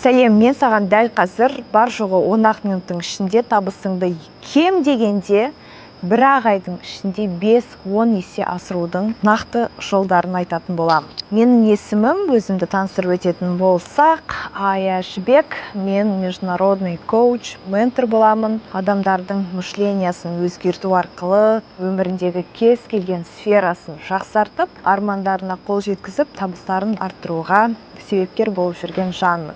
Сәлем! Мен саған дәл қазір бар жоғы 10-ақ минуттың ішінде табысыңды кем дегенде бір-ақ айдың ішінде 5-10 есе асырудың нақты жолдарын айтатын боламын. Менің есімім, өзімді таныстырып өтетін болсақ, Ая Жібек. Мен международный коуч, ментор боламын. Адамдардың мышлениясын өзгерту арқылы өміріндегі кез келген сферасын жақсартып, армандарына қол жеткізіп, табыстарын арттыруға себепкер болып жүрген жанмын.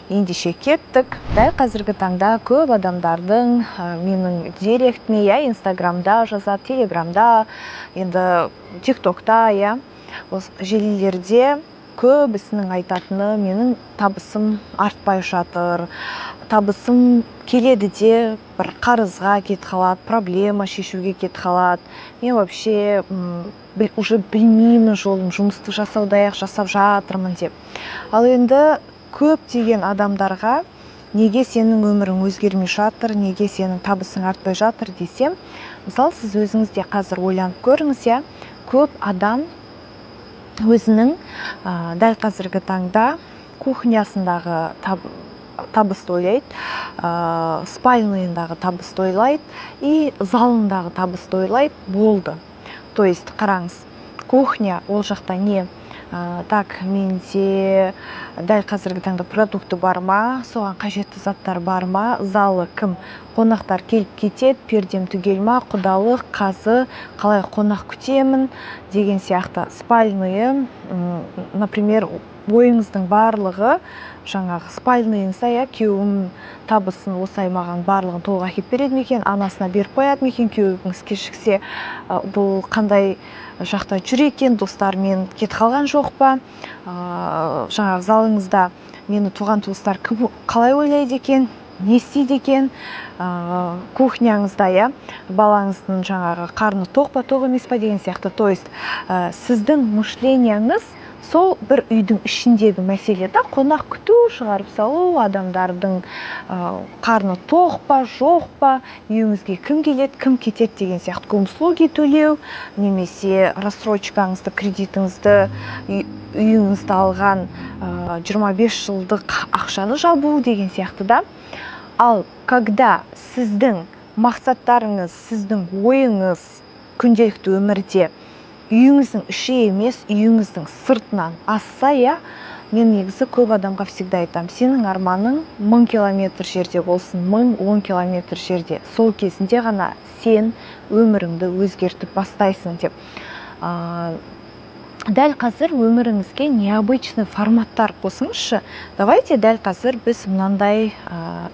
Ендеше, кеттік! Дәл қазіргі таңда көп адамдардың менің директіме, иә, Инстаграмда жазады, Телеграмда, енді Тик Токта, иә, осы желілерде көбісінің айтатыны: «Менің табысым артпай жатыр, табысым келеді де, бір қарызға кетіп қалады, проблема шешуге кетіп қалады. Мен вообще уже білмеймін жолын, жұмысты жасаудай ақ жасап жатырмын», — деп. Ал енді көптеген адамдарға «Неге сенің өмірің өзгермей жатыр, неге сенің табысың артпай жатыр?» десем, мысалы, сіз өзіңіз де қазір ойланып көріңіз, иә, көп адам өзінің дәл қазіргі таңда кухнясындағы табысты ойлайды, спальныйындағы табысты ойлайды и залындағы табысты ойлайды, болды. То есть қараңыз, кухня ол жақта не? Так, менде дәл қазіргі таңда продукты бар ма, соған қажетті заттар бар ма? Залы кім, қонақтар келіп кетеді, пердем түгел ма, құдалық, қазы, қалай қонақ күтемін деген сияқты. Спальныйы, например, ойыңыздың барлығы жаңағы спальныйыңызда, иә, күйеуім табысын осы ай маған барлығын толық әкеліп береді ме екен, анасына беріп қояды ма екен, күйеуіңіз кешіксе, бұл қандай жақта жүр екен, достарымен кетіп қалған жоқ па, жаңағы залыңызда мені туған туыстар кім, қалай ойлайды екен, не істейді екен, кухняңызда, иә, балаңыздың жаңағы қарны тоқ па, тоқ емес па деген сияқты. То есть сіздің мышленияңыз сол бір үйдің ішіндегі мәселе да: қонақ күту, шығарып салу, адамдардың қарны тоқ па, жоқ па, үйіңізге кім келеді, кім кетеді деген сияқты, услуги төлеу немесе рассрочкаңызды, кредитіңізді, үйіңізді алған 25 жылдық ақшаны жабу деген сияқты да. Ал когда сіздің мақсаттарыңыз, сіздің ойыңыз күнделікті өмірде үйіңіздің іші емес, үйіңіздің сыртынан асса, иә, мен негізі көп адамға всегда айтамын: сенің арманың 1000 километр жерде болсын, 1010 километр жерде, сол кезінде ғана сен өміріңді өзгертіп бастайсың деп. Дәл қазір өміріңізге необычный форматтар қосыңызшы. Давайте дәл қазір біз мынандай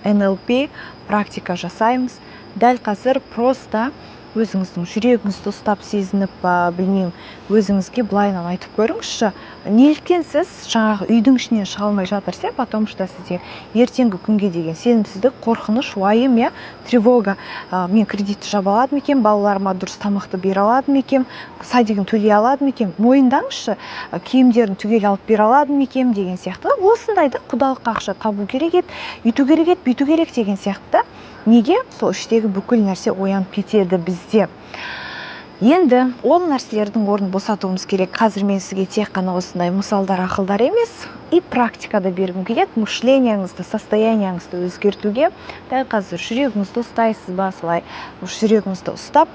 НЛП практика жасаймыз. Дәл қазір просто өзіңіздің жүрегіңізді ұстап, сезініп па, білмеймін, өзіңізге былайынан айтып көріңізші: неліктен сіз жаңағы үйдің ішінен шыға алмай жатырсыз, иә? Потому что сізде ертеңгі күнге деген сенімсіздік, қорқыныш, уайым, иә, тревога. Мен кредитті жаба алады ма екен, балаларыма дұрыс тамақты бере алады ма екен, садигін төлей алады ма екен, мойындаңызшы, киімдерін түгел алып бере алады ма екен деген сияқты. Осындайды, құдалыққа ақша табу керек еді, үйту керек еді, бүйту керек деген сияқты да. Неге сол іштегі бүкіл нәрсе оянып кетеді бізде? Енді ол нәрселердің орнын босатуымыз керек. Қазір мен сізге тек қана осындай мысалдар, ақылдар емес, и практика да бергім келеді мышленияңызды, состоянияңызды өзгертуге. Дәл қазір жүрегіңізді ұстайсыз ба, солай жүрегіңізді ұстап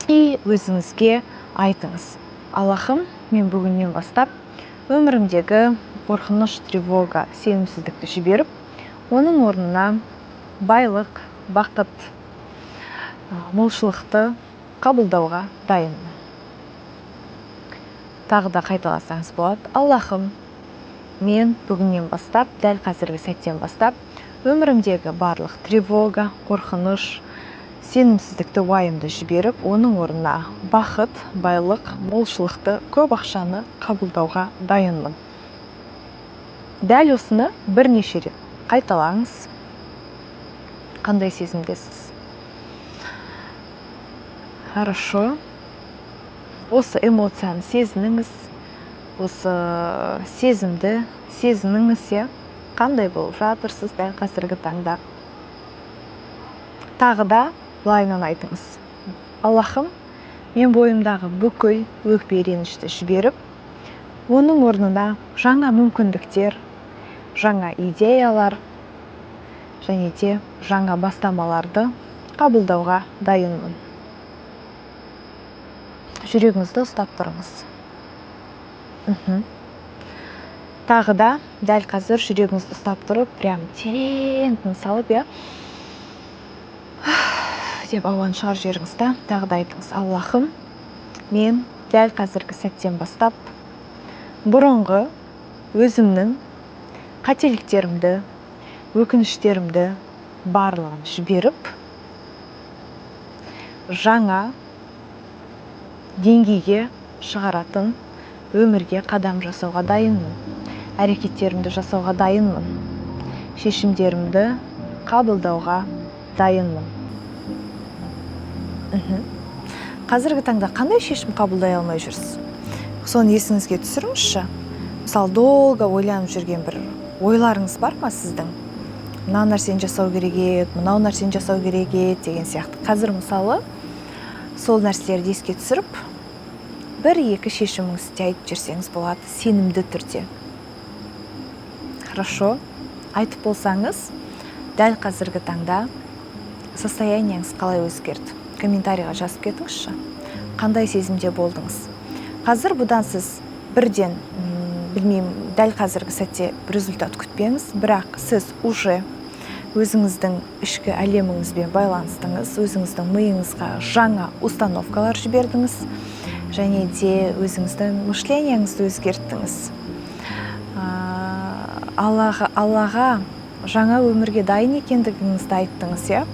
и өзіңізге айтыңыз: «Аллахым, мен бүгіннен бастап өмірімдегі қорқыныш, тревога, сенімсіздікті жіберіп, оның орнына байлық, бақыт, молшылықты қабылдауға дайынмын». Тағы да қайталасаңыз болады: «Аллахым, мен бүгіннен бастап, дәл қазіргі сәттен бастап өмірімдегі барлық тревога, қорқыныш, сенімсіздікті, уайымды жіберіп, оның орнына бақыт, байлық, молшылықты, көп ақшаны қабылдауға дайынмын». Дәл осыны бірнеше рет қайталаңыз. Қандай сезімдесіз? Хорошо, осы эмоцияны сезініңіз, осы сезімді сезініңіз, иә, қандай болып жатырсыз дәл қазіргі таңда. Тағы да былайынан айтыңыз: «Аллахым, мен бойымдағы бүкіл өкпе, ренішті жіберіп, оның орнына жаңа мүмкіндіктер, Жаңа идеялар және де жаңа бастамаларды қабылдауға дайынмын. Жүрегіңізді ұстап тұрыңыз. Тағы да дәл қазір жүрегіңізді ұстап тұрып, прям терең тыныс алып, иә, деп ауаны шығарып жіберіңіз да, тағы да айтыңыз: «Аллахым, мен дәл қазіргі сәттен бастап бұрынғы өзімнің қателіктерімді, өкініштерімді барлығын жіберіп, жаңа деңгейге шығаратын өмірге қадам жасауға дайынмын, әрекеттерімді жасауға дайынмын, шешімдерімді қабылдауға дайынмын». Қазіргі таңда қандай шешім қабылдай алмай жүрсіз, соны есіңізге түсіріңізші. Мысалы, долго ойланып жүрген бір ойларыңыз бар ма сіздің? Мына нәрсені жасау керек еді, мынау нәрсені жасау керек еді деген сияқты. Қазір, мысалы, сол нәрселерді еске түсіріп, бір екі шешіміңізді айтып жіберсеңіз болады сенімді түрде. Хорошо, айтып болсаңыз, дәл қазіргі таңда состояние ңіз қалай өзгерді, комментарий ға жазып кетіңізші. Қандай сезімде болдыңыз қазір? Бұдан сіз бірден білмеймін, дәл қазіргі сәтте результат күтпеңіз, бірақ сіз уже өзіңіздің ішкі әлеміңізбен байланыстыңыз, өзіңіздің миыңызға жаңа установка лар жібердіңіз және де өзіңіздің мышление ңізді өзгерттіңіз. Аллаға жаңа өмірге дайын екендігіңізді айттыңыз, иә.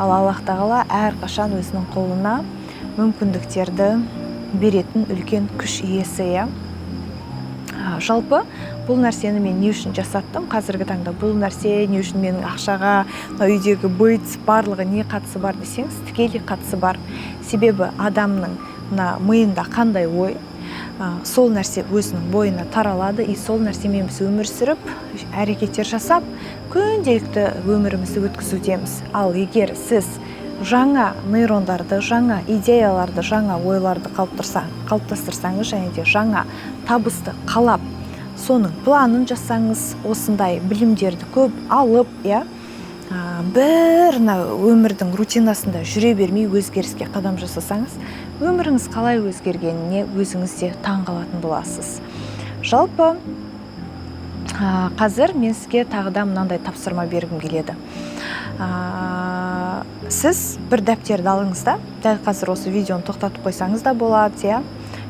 Ал Аллах Тағала әрқашан өзінің құлына мүмкіндіктерді беретін үлкен күш иесі, иә. Жалпы, бұл нәрсені мен не үшін жасаттым қазіргі таңда, бұл нәрсе не үшін, менің ақшаға, мына үйдегі быт, барлығы не қатысы бар десеңіз, тікелей қатысы бар. Себебі адамның мына миында қандай ой, сол нәрсе өзінің бойына таралады, и сол нәрсемен біз өмір сүріп, әрекеттер жасап, күнделікті өмірімізді өткізудеміз. Ал егер сіз жаңа нейрондарды, жаңа идеяларды, жаңа ойларды қалыптастырсаңыз және де жаңа табысты қалап, соның планын жасаңыз, осындай білімдерді көп алып, иә, бір мына өмірдің рутина сында жүре бермей, өзгеріске қадам жасасаңыз, өміріңіз қалай өзгергеніне өзіңіз де таң қалатын боласыз. Жалпы, қазір мен сізге тағы да мынандай тапсырма бергім келеді. Сіз бір дәптерді алыңыз да, дәл қазір осы видеоны тоқтатып қойсаңыз да болады, иә,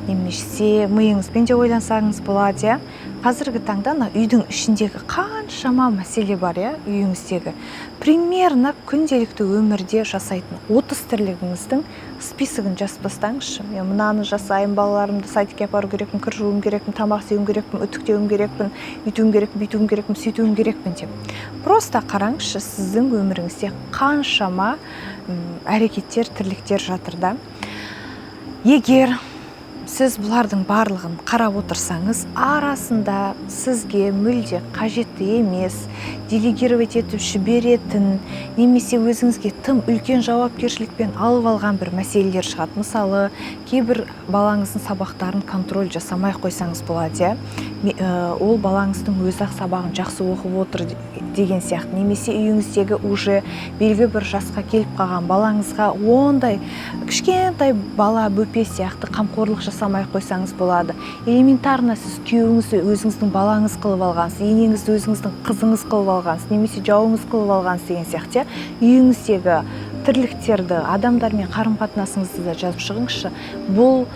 немесе миыңызбен де ойлансаңыз болады, иә. Қазіргі таңда мына үйдің ішіндегі қаншама мәселе бар, иә, үйіңіздегі примерно күнделікті өмірде жасайтын 30 тірлігіңіздің список ін жазып тастаңызшы. Мен мынаны жасаймын, балаларымды садик ке апару керекпін, кір жууым керекпін, тамақ істеуім керекпін, үтіктеуім керекпін, үйтуім керекпін, бүйтуім керекпін, сөйтуім керекпін деп. Просто қараңызшы, сіздің өміріңізде қаншама әрекеттер, тірліктер жатыр да. Егер сіз бұлардың барлығын қарап отырсаңыз, арасында сізге мүлде қажетті емес, делегировать етіп жіберетін немесе өзіңізге тым үлкен жауапкершілікпен алып алған бір мәселелер шығады. Мысалы, кейбір балаңыздың сабақтарын контроль жасамай ақ қойсаңыз болады, иә. Ол балаңыздың өзі ақ сабағын жақсы оқып отыр деген сияқты. Немесе үйіңіздегі уже белгілі бір жасқа келіп қалған балаңызға ондай кішкентай бала бөпе сияқты қамқорлық жасамай ақ қойсаңыз болады. Элементарно, сіз күйеуіңізді өзіңіздің балаңыз қылып алғансыз, енеңізді өзіңіздің қызыңыз қылып алғансыз немесе жауыңыз қылып алғансыз деген сияқты, иә. Үйіңіздегі тірліктерді, адамдармен қарым қатынасыңызды да жазып шығыңызшы. Бұл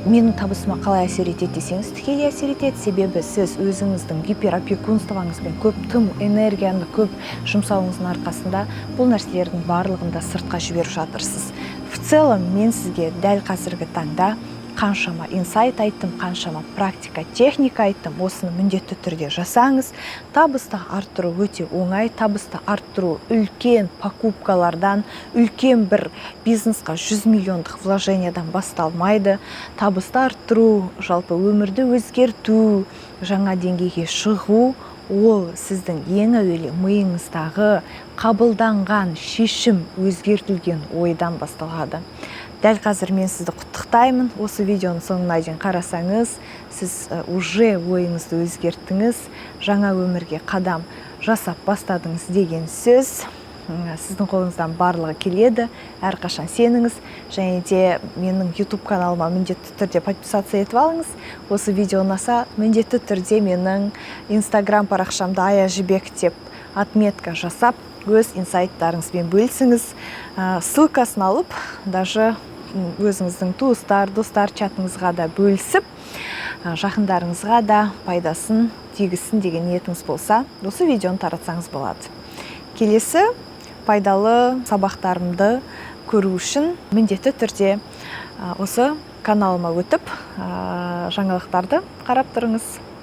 менің табысыма қалай әсер етеді десеңіз, тікелей әсер етеді. Себебі сіз өзіңіздің гиперопекунство ңызбен көп тым энергияны көп жұмсауыңыздың арқасында бұл нәрселердің барлығын да сыртқа жіберіп жатырсыз. В целом, мен сізге дәл қазіргі таңда қаншама инсайт айттым, қаншама практика, техника айттым. Осыны міндетті түрде жасаңыз. Табысты арттыру өте оңай. Табысты арттыру үлкен покупка лардан, үлкен бір бизнесқа 100 миллиондық вложениядан басталмайды. Табысты арттыру, жалпы өмірді өзгерту, жаңа деңгейге шығу — ол сіздің ең әуелі миыңыздағы қабылданған шешім, өзгертілген ойдан басталады. Дәл қазір мен сізді құттықтаймын. Осы видеоның соңына дейін қарасаңыз, сіз уже ойыңызды өзгерттіңіз, жаңа өмірге қадам жасап бастадыңыз деген сөз. Сіздің қолыңыздан барлығы келеді, әрқашан сеніңіз. Және де менің YouTube каналыма міндетті түрде подписаться етіп алыңыз. Осы видео ұнаса, міндетті түрде менің Инстаграм парақшамда Ая Жібек деп отметка жасап, өз инсайттарыңызбен бөлісіңіз. Ссылкасын алып, даже өзіңіздің туыстар, достар чатыңызға да бөлісіп, жақындарыңызға да пайдасын тигізсін деген ниетіңіз болса, осы видеоны таратсаңыз болады. Келесі пайдалы сабақтарымды көру үшін міндетті түрде осы каналыма өтіп, жаңалықтарды қарап тұрыңыз.